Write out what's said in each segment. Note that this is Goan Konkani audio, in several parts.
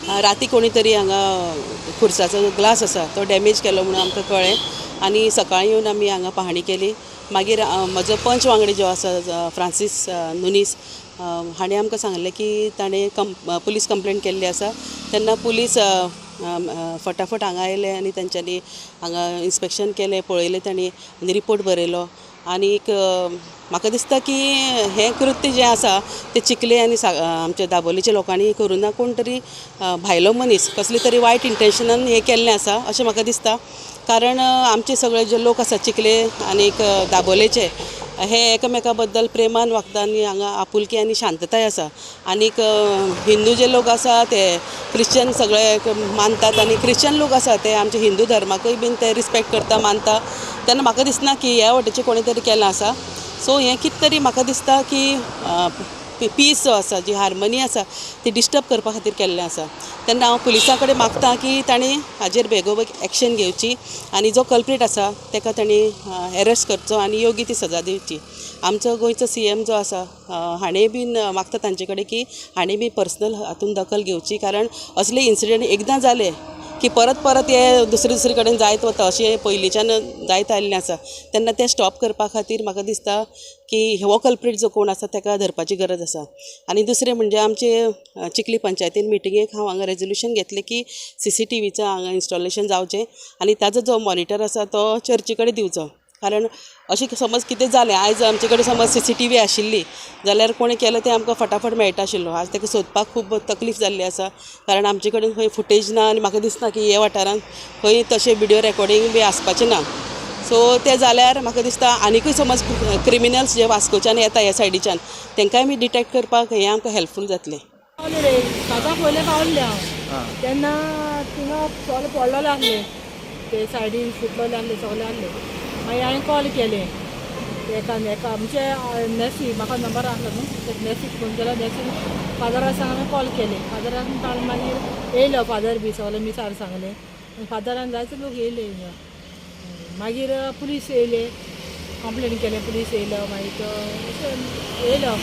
राती कोणी तरी हांगा खुर्साचो ग्लास आसा तो डॅमेज केलो म्हणून आमकां कळ्ळें आनी सकाळीं येवन आमी हांगा पाहणी केली. मागीर म्हजो पंच वांगडी जो आसा फ्रांसीस नुनीस हाणें आमकां सांगलें की ताणें पुलीस कंप्लेन केल्ली आसा. तेन्ना पुलीस फटाफट हांगा आयले आनी तेंच्यांनी हांगा इन्स्पेक्शन केलें, पळयलें तांणी आनी रिपोर्ट बरयलो. आनीक म्हाका दिसता की हें कृत्य जें आसा तें चिखले आनी आमच्या दाबोलीच्या लोकांनी करूं ना, कोण तरी भायलो मनीस कसले तरी वायट इंटेन्शनान हें केल्लें आसा अशें म्हाका दिसता. कारण आमचे सगळे जे लोक आसा चिखले आनीक दाबोलेचे हे एकामेका बद्दल प्रेमान वागता आनी हांगा आपुलकी आनी शांतताय आसा. आनीक हिंदू जे लोक आसा ते क्रिश्चन सगळे मानतात आनी क्रिश्चन लोक आसा ते आमचे हिंदू धर्माकूय बीन ते रिस्पेक्ट करता, मानता. तेन्ना म्हाका दिसना की ह्या वटेचें कोणें तरी केलां आसा. सो हें कितें तरी म्हाका दिसता की पीस जो आसा, जी हार्मनी आसा ती डिस्टर्ब करपा खातीर केल्लें आसा. तेन्ना हांव पुलिसां कडेन मागता की तांणी हाजेर बेगोबेग एक्शन घेवची आनी जो कल्प्रीट आसा ताका तांणी एरेस्ट करचो आनी योग्य ती सजा दिवची. आमचो गोंयचो सीएम जो आसा हाणें बीन मागता तांचे कडेन की हाणें बी पर्सनल हातून दखल घेवची, कारण असले इन्सिडंट एकदां जाले की परत परत हे दुसरे दुसरे कडेन जायत वता अशें पयलींच्यान जायत आयिल्लें आसा. तेन्ना तें स्टॉप करपा खातीर म्हाका दिसता की हो कल्प्रीट जो कोण आसा ताका धरपाची गरज आसा. आनी दुसरें म्हणजे आमचे चिखली पंचायतीन मिटिंगेक हांव हांगा रेजोल्युशन घेतलें की सीसीटीव्हीचो हांगा इन्स्टॉलेशन जावचें आनी ताजो जो मॉनिटर आसा तो चर्ची कडेन दिवचो. कारण अशें समज कितें जालें आयज आमचे कडेन समज सीसीटीव्ही आशिल्ली जाल्यार कोणें केलें तें आमकां फटाफट मेळटा आशिल्लो. आज ताका सोदपाक खूब तकलीफ जाल्ली आसा, कारण आमचे कडेन खंय फुटेज ना आनी म्हाका दिसना की हे वाठारांत खंय तशें विडियो रेकॉर्डिंग बी आसपाचें ना. सो तें जाल्यार म्हाका दिसता आनिकूय समज क्रिमिनल्स जे वास्कोच्यान येता ह्या सायडीच्यान तांकांय आमी डिटेक्ट करपाक हें आमकां हेल्पफूल जातलें. पावलें रे साताक पयलें पावलें हांव तेन्ना थिंगा सगळें पडलेलें आसलें, ते सायडीन फुटलेलें आसलें, सगळें आसलें. मागीर हांवें कॉल केलें एका एका आमचे नॅसी म्हाका नंबर आसलो न्हू, नॅसीक फोन केलो, नॅसीन फादराक सांग हांवें कॉल केलें. फादराक ताणें मागीर येयलो फादर बी सगळें मिसार सांगलें, फादरान जायते लोक येयले हिंगा. मागीर पुलीस येयले, कंप्लेन केलें, पुलीस येयलो. मागीर तो अशें येयलो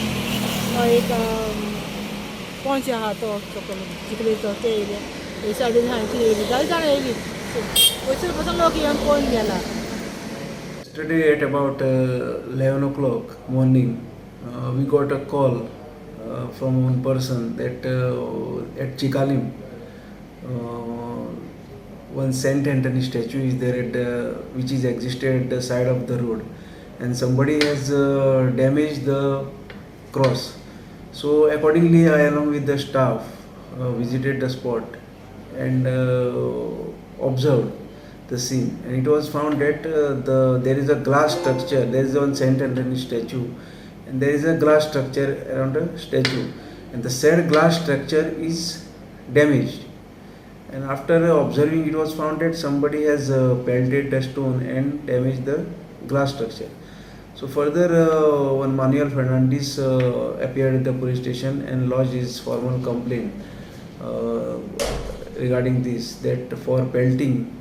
एक पंच आहा तो चिखलेचो, ते येयले, हे सायडीन हांयची येयली, जायते जाणां येयली, वयसर पसून लोक येवन पळोवन गेला. Yesterday at about 11 o'clock morning, we got a call from one person that at Chicalim, one Saint Anthony statue is there at which is existed at the side of the road, and somebody has damaged the cross. So accordingly, I along with the staff visited the spot and observed the scene, and it was found that there is a glass structure. There is one Saint Anthony statue, and there is a glass structure around the statue, and the said glass structure is damaged. And after observing, it was found that somebody has pelted the stone and damaged the glass structure. So further, one Manuel Fernandez appeared at the police station and lodged his formal complaint regarding this, that for pelting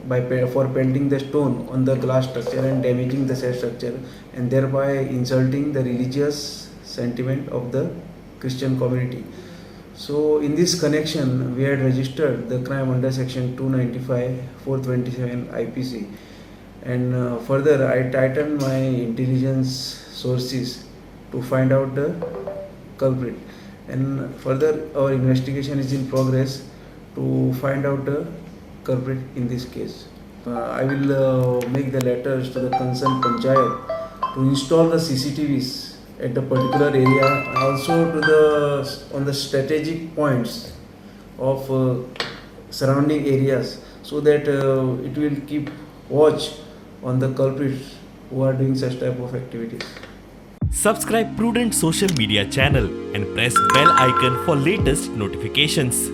for pelting the stone on the glass structure and damaging the said structure, and thereby insulting the religious sentiment of the Christian community. So in this connection, we had registered the crime under section 295, 427 IPC, and further I tightened my intelligence sources to find out the culprit, and further our investigation is in progress to find out the culprit in this case. I will make the letters to the concerned panchayat to install the CCTVs at the particular area, and also to the on the strategic points of surrounding areas, so that it will keep watch on the culprits who are doing such type of activities. Subscribe Prudent Social Media channel and press bell icon for latest notifications.